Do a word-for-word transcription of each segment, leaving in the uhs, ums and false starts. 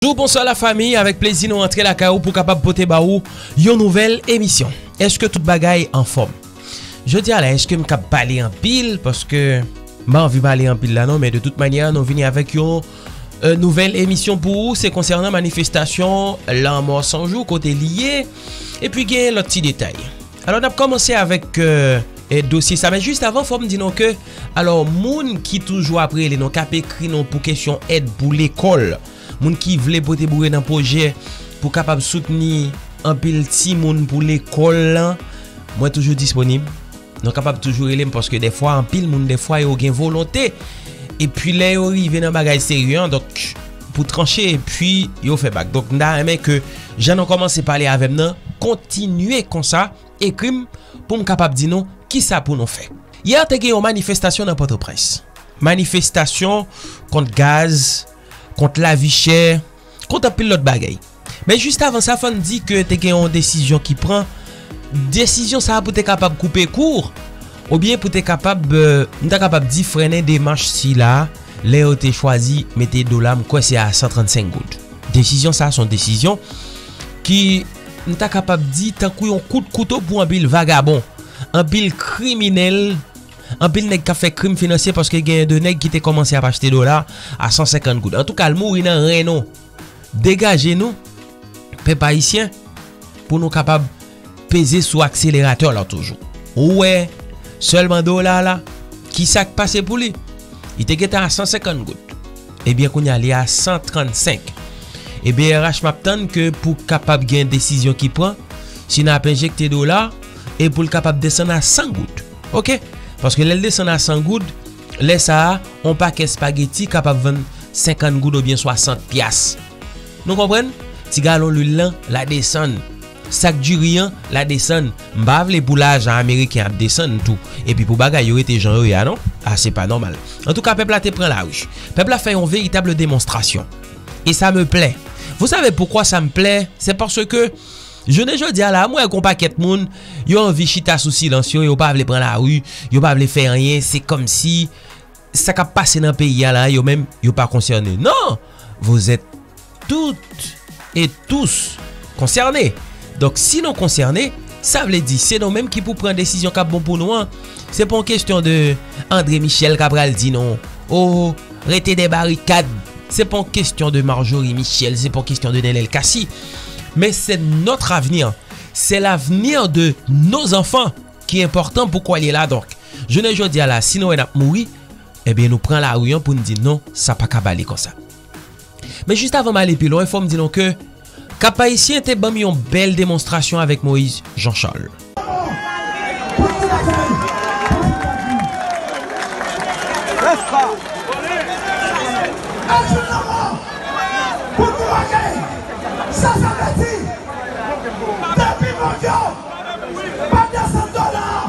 Bonjou, bonswa lafanmi, avèk plezi nou rantre lakay ou pou kapab pote ba ou yon nouvèl emisyon. Èske tout bagay anfòm? Jodi a la, èske m kab pale anpil? Paske m pa anvi pale anpil la non, men de tout manyè, nou vini avèk yon, e, nouvèl emisyon pou ou. Se konsènan manifestasyon Lanmò San Jou, kote li ye, epi gen lòt ti detay. Alò, n ap kòmanse avèk, e, e, dosye sa, men jis avan, fò m di nou ke, alò, moun ki toujou ap rele nou, k ap ekri nou pou kesyon èd pou lekòl, moun ki vle pote boure nan pwojè pou kapab soutni anpil timoun pou lekòl lan, mwen toujou disponib. Nou kapab toujou rele m paske dèfwa, anpil moun dèfwa yo gen volonte. Epi lè yo rive nan bagay serye an, donk, pou tranche, epi yo fè bak. Donk, m ta renmen ke jan nou kòmanse pale avè m nan, kontinye konsa, ekri m pou m kapab di nou kisa pou nou fè. Yè te gen yon manifestasyon nan Pòtoprens. Manifestasyon kont gaz, kont lavi chè, kont anpil lòt bagay. Men jis avan sa, fò n di ke te gen yon desizyon ki pran. Desizyon sa a pou te kapab koupe kou, oubyen pou te kapab, e, m ta kapab di frennen demach sila, lè yo te chwazi mete dola, m kwè se a san trannsenk goud. Desizyon sa a se yon desizyon ki, m ta kapab di, tankou yon kout kouto pou anpil vagabon, anpil kriminèl, anpil nèg k ap fè krim finansye, paske genyen de nèg ki te kòmanse ap achte dola a san senkant goud. Antouka, l mouri nan ren nou. Degaje nou, pèp ayisyen, pou nou kapab peze sou akseleratè la toujou. Ou wè, sèlman dola la, kisa k pase pou li? Li te gentan a san senkant goud. Ebyen, kounye a, li a san trannsenk. Ebyen, R H, m ap tann ke pou kapab gen desizyon ki pran, si n ap enjekte dola, e pou l kapab desann a san goud. Oke? Paske lè l desann a san goud, lè sa a, on pakèt espageti kapab vann senkant goud oubyen swasant pyas. Nou konprann? Ti galon lwil lan, l a desann. Sak diri an, l a desann. M pa vle pou lajan ameriken ap desann tou. Epi pou bagay yo rete jan yo ye a non. A, se pa nòmal. Antouka, pèp la te pran lari. Pèp la fè yon veritab demonstrasyon. Et ça me plaît. Vous savez pourquoi ça me plaît? C'est parce que jounen jodi a la, m wè gon pakèt moun, yo anvi chita sou silans yo, yo pa vle pran lari, yo pa vle fè anyen, se kòmsi sa k ap pase nan peyi a la, yo menm, yo pa konsène. Non! Vous êtes toutes et tous concernés. Donk, si nou konsène, sa vle di se nou menm ki pou pran desizyon k ap bon pou nou an. Se pa yon kesyon de André Michel k ap pral di nou, "Oh, rete dèyè barikad." Se pa yon kesyon de Marjorie Michel, se pa yon kesyon de Nenel Cassy. Men se notre avenir. C'est l'avenir de nos enfants ki enpòtan pou kwè li la. Donk, jounen jodi a la, si nou wè n ap mouri, ebyen, nou pran lari an pou n di non, sa pa ka bale konsa. Men jis avan m ale pi lwen, fò m di nou ke Kap Ayisyen te ban m yon bèl demonstrasyon avèk Moïse Jean Charles. Sa, sa vle di, depi Bondye pa desann dola a,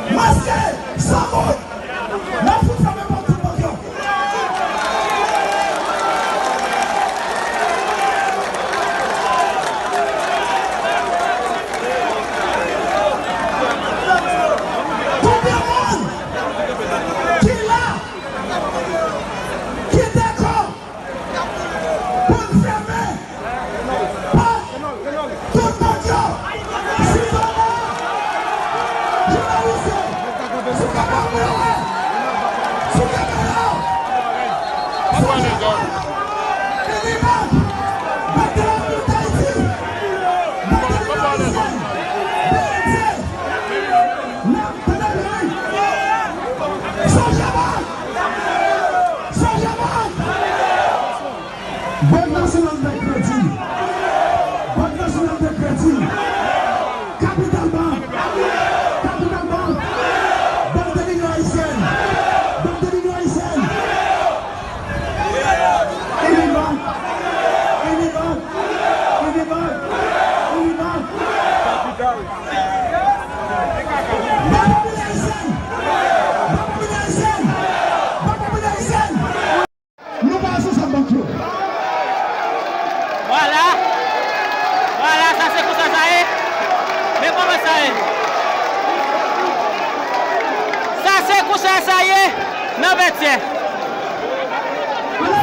maske san goud, n ap fout fèmen pòt tout bank yo. Konbyen moun ki la, ki dakò pou n fèmen pòt tout bank yo, sitwayen, jounalis yo, sou kanal mwen wè, sou kanal yo, sou kanal, Unibank, Bank de la République d'Haïti, Bank de l'Union Haïtienne, B N C, n ap tande byen wi. Sogebank! Sogebank! Bank Nasyonal de Kredi. Bank Nasyonal de Kredi. Capital Bank. Capital Bank. Bank de l'Union Haïtienne. Bank de l'Union Haïtienne. Unibank. Unibank. Unibank. Unibank. Bank Popilè Ayisyen. Bank Popilè Ayisyen. Bank Popilè Ayisyen. Nou pa responsab bank yo. Vwala. Vwala, sa se konsa sa ye. Men kòman sa ye? Sa se konsa sa ye nan Vètyè.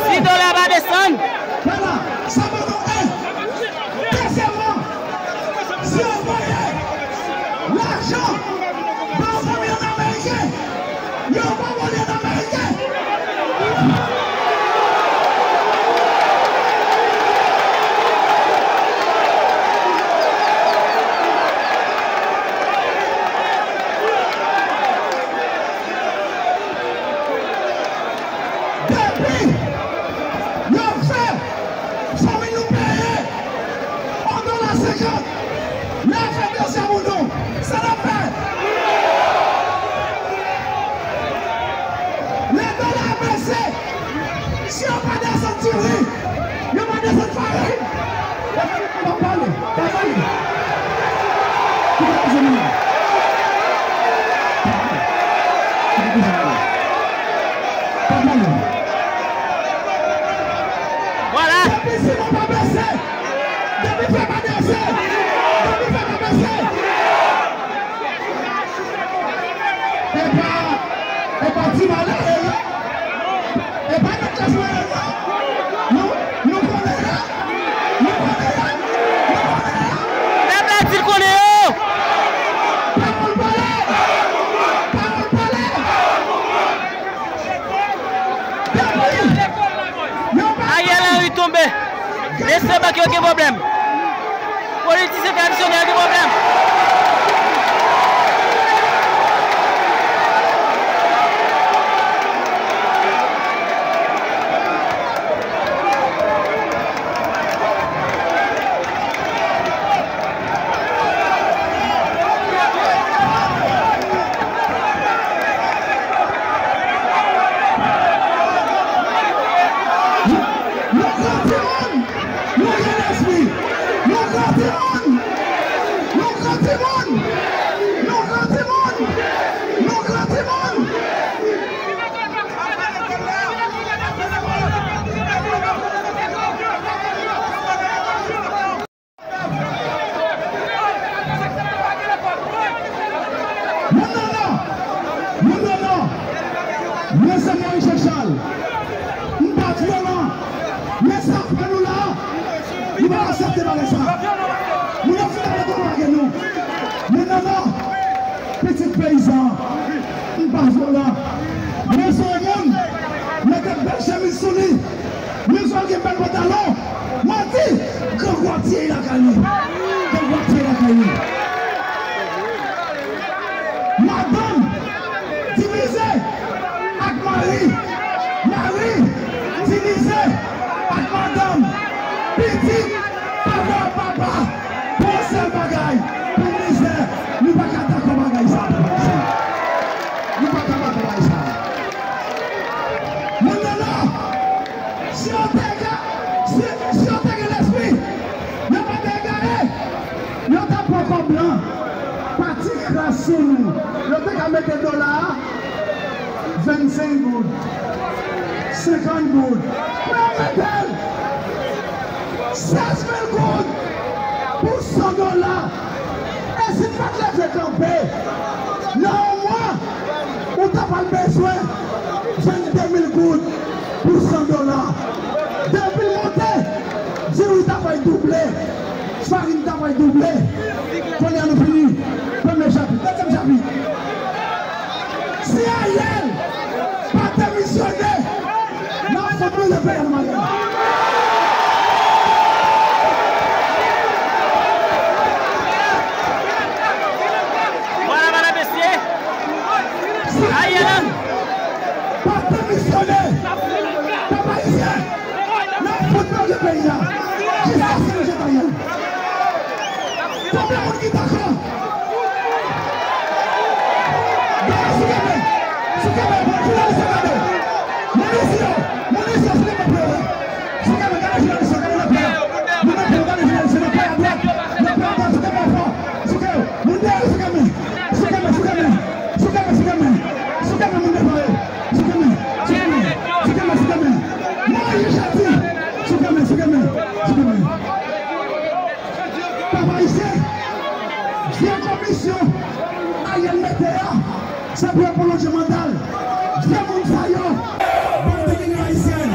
Si dola pa desann, Lè w fè dezyèm ou non, sa n ap fè? Lè dola a bese, si yo pa desann diri, yo pa desann farin, pa pale, pa pale. Kite koze moun nan. Kite koze moun nan. Pa pale. Vwala. Depi siman pa bese, depi fè pa bese, depi fè pa bese. E pa, e pa ti malere yo. E pa nan klas malere yo. Nou, nou konnen yo. Nou konnen yo. Nou konnen yo. Pèp la di l konnen yo. Pawòl pale. Pawòl pale. Ariel Henry tonbe. Lese bank yo gen pwoblèm. Politisyen tradisyonèl gen pwoblèm. Nou gran timoun, nou gen lespri. Nou gran timoun, nou gran timoun, nou gran timoun, nou gran timoun. Moun nan non! Moun nan non! Mwen se Moïse Jean Charles. M pa vyolan. Men sa fè nou la, nou pa aksepte bagay sa. Moun yo fin ap retwovage nou. Moun nan non! Pitit peyizan. M pa vyolan. Men se yon moun, mete bèl chemiz sou li. Mizwa gen bèl pantalon. Manti! Grangou ap tiye lakay li. Grangou ap tiye lakay li. Madanm divize ak mari. Mari divize ak madanm. Pitit pa wè papa. Pou yon sèl bagay, pou mizè, nou pa ka dakò bagay sa, papa Ayisyen. Nou pa ka dakò bagay sa. Moun nan la, si yo te ka, si, si yo te gen lespri, yo pa te egare, yo ta pran kòb lan, pati kras sou nou, yo te ka mete dola a, vennsenk goud, senkant goud. Men yo mete l sèz mil goud pou san dola. E si n pa t leve kanpe, nan yon mwa, ou ta pral bezwen vennde mil goud pou san dola. Depi l monte, diri ta pral double. Farin ta pral double. Kounye a nou fini. Premye chapit. Dezyèm chapit. Si Ariel pa demisyone, n ap fout nou le peyi an nan maryaj. Vwala, vwala, mesye. Si Ariel pa demisyone, papa Ayisyen, n ap fout bloke peyi a. Jis a se nou jete Ariel. Konbyen moun ki dakò? Gade, souke men. Souke men, bon, jounalis yo gade. Moun isi yo, moun isi yo, souke men pou yo wè. Souke men, gade jounalis yo, gade nan pè a. Moun nan pè yo, gade jounalis yo nan pè a dwat. Nan pè a dwat, souke men fò. Souke yo. Moun dèyè yo, souke men. Souke men, souke men. Souke men, souke men. Souke men, moun devan yo. Souke men, souke men, souke men, souke men. Mwen Richard di, souke men, souke men, souke men. Papa Ayisyen, vye komisyon Ariel mete a, se pou yo pwolonje manda l. Vye moun sa yo, bande de gang ayisyèn,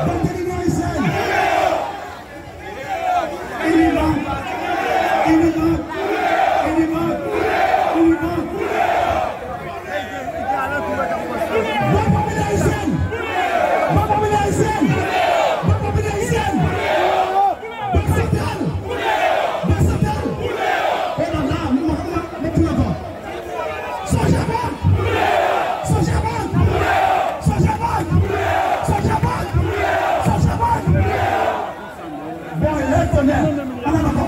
bande de gang ayisyèn. Ini bank, ini bank, ini bank, ini bank. Ban fòmil ayisyèn! Ban fòmil ayisyèn! Ban fòmil ayisyèn! Bank santral! Bank santral! E la la, nou, nou, nou, nou, nou, nou, Sogebank! Sogebank! Sogebank! Sogebank! Sogebank! Bon, lève tonnerre! Ann ankò!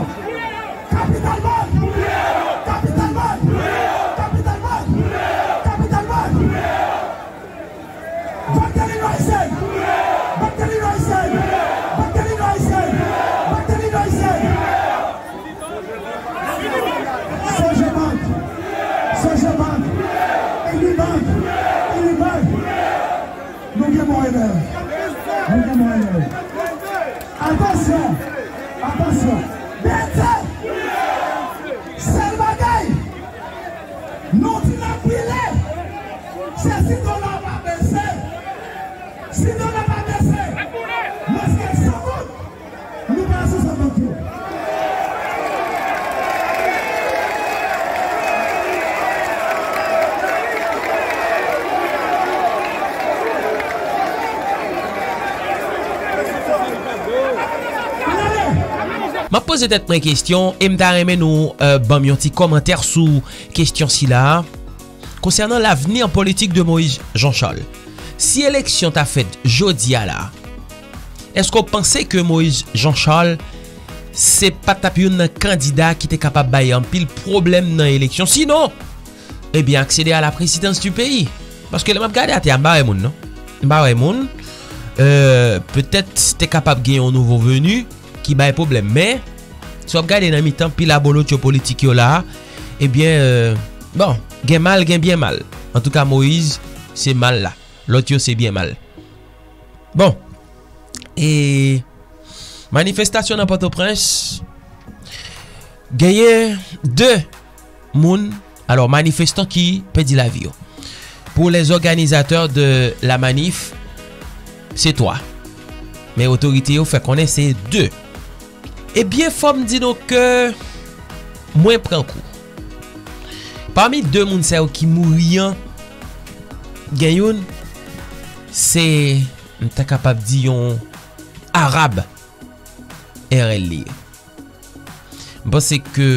Atansyon! Atansyon! Bese! Sèl bagay! Nou di n ap brile! Se si dola pa bese! Si dola pa bese! Mwens ke san goud! Nou pa sou sanzant yo. M ap poze tèt mwen kesyon e m ta renmen nou, euh, ban m yon ti kòmantè sou kesyon sila a. Konsènan lavni politik de Moïse Jean Charles, si eleksyon ta fèt jodi a la, èske w panse ke Moïse Jean Charles se pa t ap youn nan kandida ki te kapab bay anpil pwoblèm nan eleksyon? Sinon, ebyen, aksede a la prezidans di peyi. Paske lè m ap gade atè a, m pa wè moun, non. M pa wè moun. Euh, petèt te kapab gen yon nouvo veni ki bay pwoblèm. Men, si w ap gade nan mitan pil abolotyo politik yo la a, ebyen, euh, bon, gen mal, gen byen mal. Antouka, Moïse, se mal la. Lòt yo, se byen mal. Bon, e manifestasyon nan Pòtoprens, genyen de moun, alò, manifestan ki pèdi lavi yo. Pour les organisateurs de la manif, se twa. Men otorite yo fè konnen se de. Ebyen, fò m di nou ke mwen pran kou. Pami de moun sa yo ki mouri an, gen youn, se, m ta kapab di, yon Arab R L li ye. M panse ke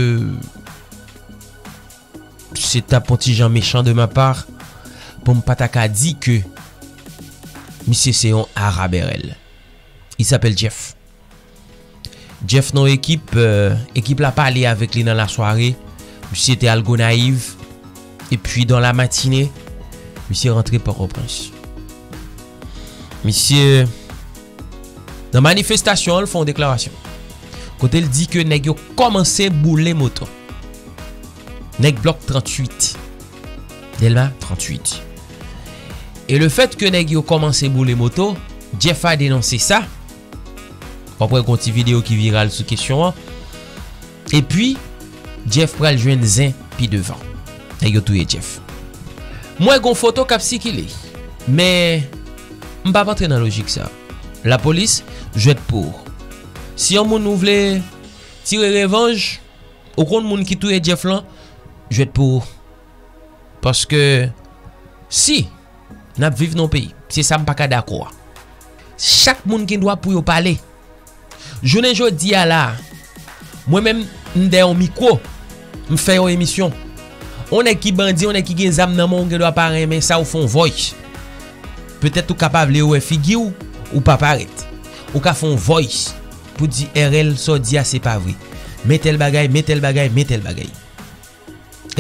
se t ap yon ti jan mechan de ma part pou m pa ta ka di ke misye se yon Arab R L. Il s'appelle Jeff. Jeff nan ekip, euh, ekip la pale avèk li nan lasware. Misye te al Gonayiv. Epi, dans la matinée, misye rantre Pòtoprens. Misye, nan manifestasyon an, l fè yon deklarasyon. Kote l di ke nèg yo kòmanse boule moto. Nèg blòk tranntuit. Dèlma tranntuit. E le fèt ke nèg yo kòmanse boule moto, Jeff a denonse sa. W ap wè gon ti videyo ki viral sou kesyon an. Epi, Jeff pral jwenn zen pi devan. Nèg yo touye Jeff. Mwen gon foto k ap sikile. Men, m p ap antre nan lojik sa. Lapolis, jwèt pou ou. Si yon moun ou vle tire revanj, ou konn moun ki touye Jeff lan, jwèt pou ou. Paske si n ap viv nan yon peyi, se sa m pa ka dakò a. Chak moun gen dwa pou yo pale. Jounen jodi a la, mwen menm, m dèyè yon mikwo, m fè yon emisyon. Yon nèg ki bandi, yon nèg ki gen zam nan men w, ou gen dwa pa renmen sa, ou fè yon voice. Petèt ou ka pa vle yo wè figi w, ou pa parèt. Ou ka fè yon voice pou di R L sa w di a se pa vre. Men tèl bagay, men tèl bagay, men tèl bagay.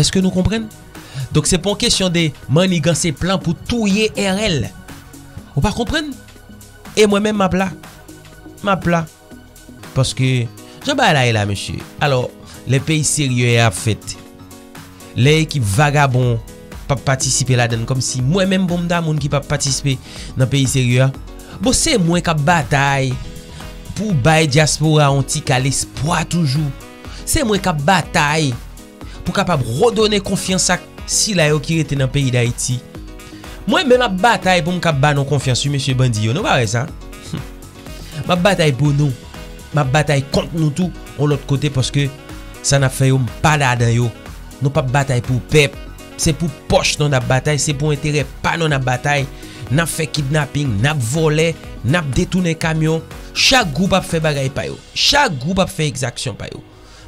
Èske nou konprann? Donk, se pa yon kesyon de mannigan se plan pou touye R L. Ou pa konprann? E mwen menm, m ap la. M ap la. Paske, jan bagay la ye la, mesye. Alò, lè peyi serye a ap fèt, lè ekip vagabon p ap patisipe ladann, kòmsi mwen menm pou m ta moun ki p ap patisipe nan peyi serye a. Bon, se mwen k ap batay pou bay dyaspora yon ti kal espwa toujou. Se mwen k ap batay pou kapab redonnen konfyans ak sila yo ki rete nan peyi Dayiti. Mwen menm ap batay pou m kab ba nou konfyans, wi, mesye bandi yo. Nou pa wè sa? M ap batay pou nou. M ap batay kont nou tou, yon lòt kote, paske sa n ap fè yo, m pa ladan yo. Nou p ap batay pou pèp. Se pou pòch nou n ap batay, se pou enterè pa nou n ap batay. N ap fè kidnaping, n ap vòlè, n ap detounen kamyon. Chak gwoup ap fè bagay pa yo. Chak gwoup ap fè egzaksyon pa yo.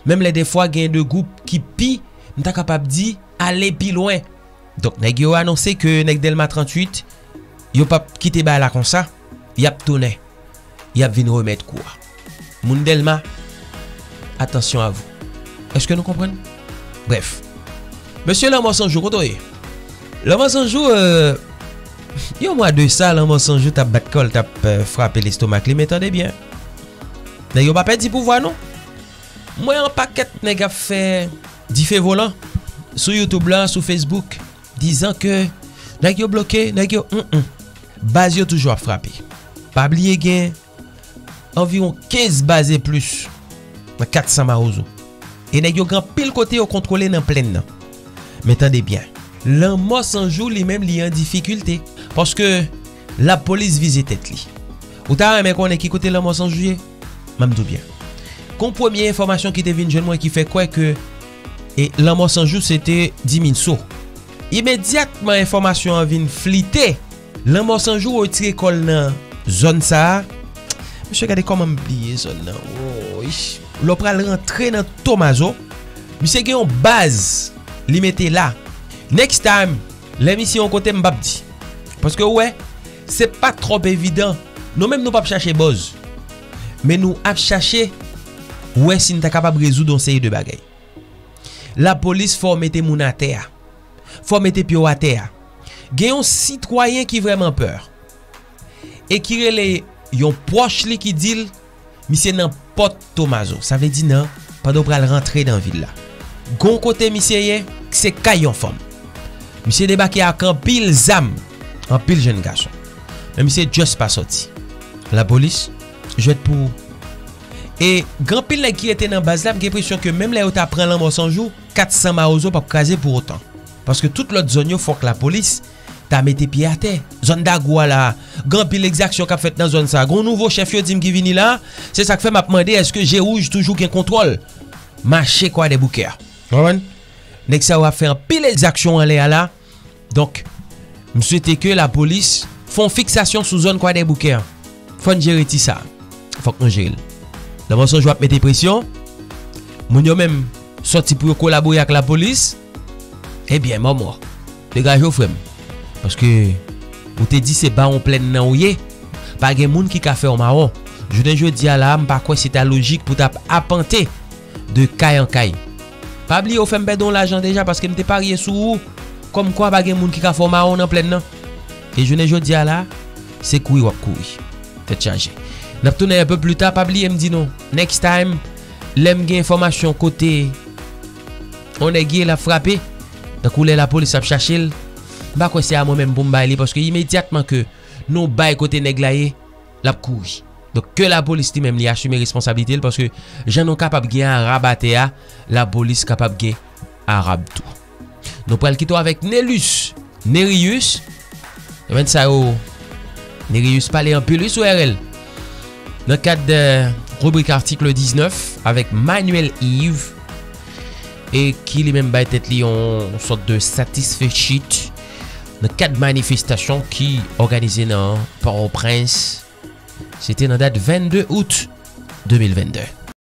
Menm lè defwa gen de gwoup ki pi, m ta kapab di, ale pi lwen. Donk, nèg yo anonse ke nèg Dèlma tranntuit, yo p ap kite bagay la konsa, y ap tounen, y ap vin remèt kou a. Moun Dèlma, atansyon a vou. Èske nou konprann? Brèf. Mesye Lanmò San Jou, kote w ye? Lanmò San Jou, euh, yon mwa de sa, Lanmò San Jou t ap bat kò l, t ap, euh, frape lestomak li, men tande byen. Nèg yo pa pèdi pouvwa, non. M wè yon pakèt nèg ap fè dife volan sou YouTube la, sou Facebook, dizan ke nèg yo bloke, nèg yo, mm, mm. baz yo toujou ap frape. Pa bliye gen anviwon kenz baz e plis nan kat san Mawozo. E nèg yo gen anpil kote yo kontwole nan plenn nan. Men tande byen, Lanmò San Jou li menm li an difikilte, paske lapolis vize tèt li. Ou ta renmen konnen ki kote Lanmò San Jou ye? M ap di w byen. Gon premye enfòmasyon ki te vin jwenn mwen ki fè kwè ke, e, Lanmò San Jou se te Diminso. Imedyatman enfòmasyon an vin flite, Lanmò San Jou retire kò l nan zòn sa a. Mesye, gade kòman m bliye zòn nan. Woy. Lè w pral rantre nan Tomazo, misye gen yon baz li mete la. Next time, lè misye yon kote, m p ap di. Paske ou wè, se pa twòp evidan. Nou menm nou p ap chache buzz. Men nou ap chache wè si n ta kapab rezoud yon seri de bagay. Lapolis fò w mete moun atè a. Fò w mete pye w atè a. Gen yon sitwayen ki vrèman pè. E ki rele yon pwòch li ki di l, misye nan pòt Tomazo. Sa vle di nan, pandan w pral rantre nan vil la. Gon kote misye ye, se kay yon fanm. Misye debake ak anpil zam, anpil jèn gason. Men misye just pa sòti. Lapolis, jwèt pou ou. E gen anpil nèg ki rete nan baz la, m gen enpresyon ke menm lè yo ta pran Lanmò San Jou, kat san Mawozo p ap kraze pou otan. Paske tout lòt zòn yo fòk lapolis ta mete pye atè. Zòn Dagou a la, gen anpil egzaksyon k ap fèt nan zòn sa. Gon nouvo chèf yo di m ki vini la, se sa k fè m ap mande èske Je Wouj toujou gen kontwòl mache Kwadèboukè a. Konprann? Nèg sa yo ap fè anpil egzaksyon anlè a la. Donk, m swete ke lapolis fè yon fiksasyon sou zòn Kwadèboukè an. Fò n jere ti sa. Fòk nou jere l. Lanmò San Jou ap mete presyon. Moun yo menm sòti pou yo kolabore ak lapolis. Ebyen, mòmò, degaje w, frè m. Paske ou te di se bawon plèn nan ou ye. Pa gen moun ki ka fè w mawon. Jounen jodi a la, m pa kwè se ta lojik pou w t ap apante de kay an kay. Pa bliye w fè m pèdi yon lajan deja paske m te parye sou ou. Kòmkwa pa gen moun ki ka fè w mawon nan plèn nan. E jounen jodi a la, se kouri w ap kouri. Tèt chaje. N ap tounen un peu plus tard, pa bliye m di nou, next time, lè m gen enfòmasyon kote yon nèg ye, l ap frape, tankou lè lapolis ap chache l, m pa kwè se a mwen menm pou m bay li, paske imedyatman ke nou bay kote nèg la ye, l ap kouri. Donk, ke lapolis li menm li asime responsablite l, paske jan nou kapab gen Arab atè a, lapolis kapab gen Arab tou. Nou pral kite w avèk Nelus, Nerius. Domenn sa yo, Nerius pale anpil wi sou R L. Nan kad, euh, ribrik Article dix-neuf avèk Manuel Yves, e ki li menm bay tèt li yon sòt de satisfè shit nan kad manifestasyon ki òganize nan Pòtoprens. Se te nan dat vennde out de mil vennde.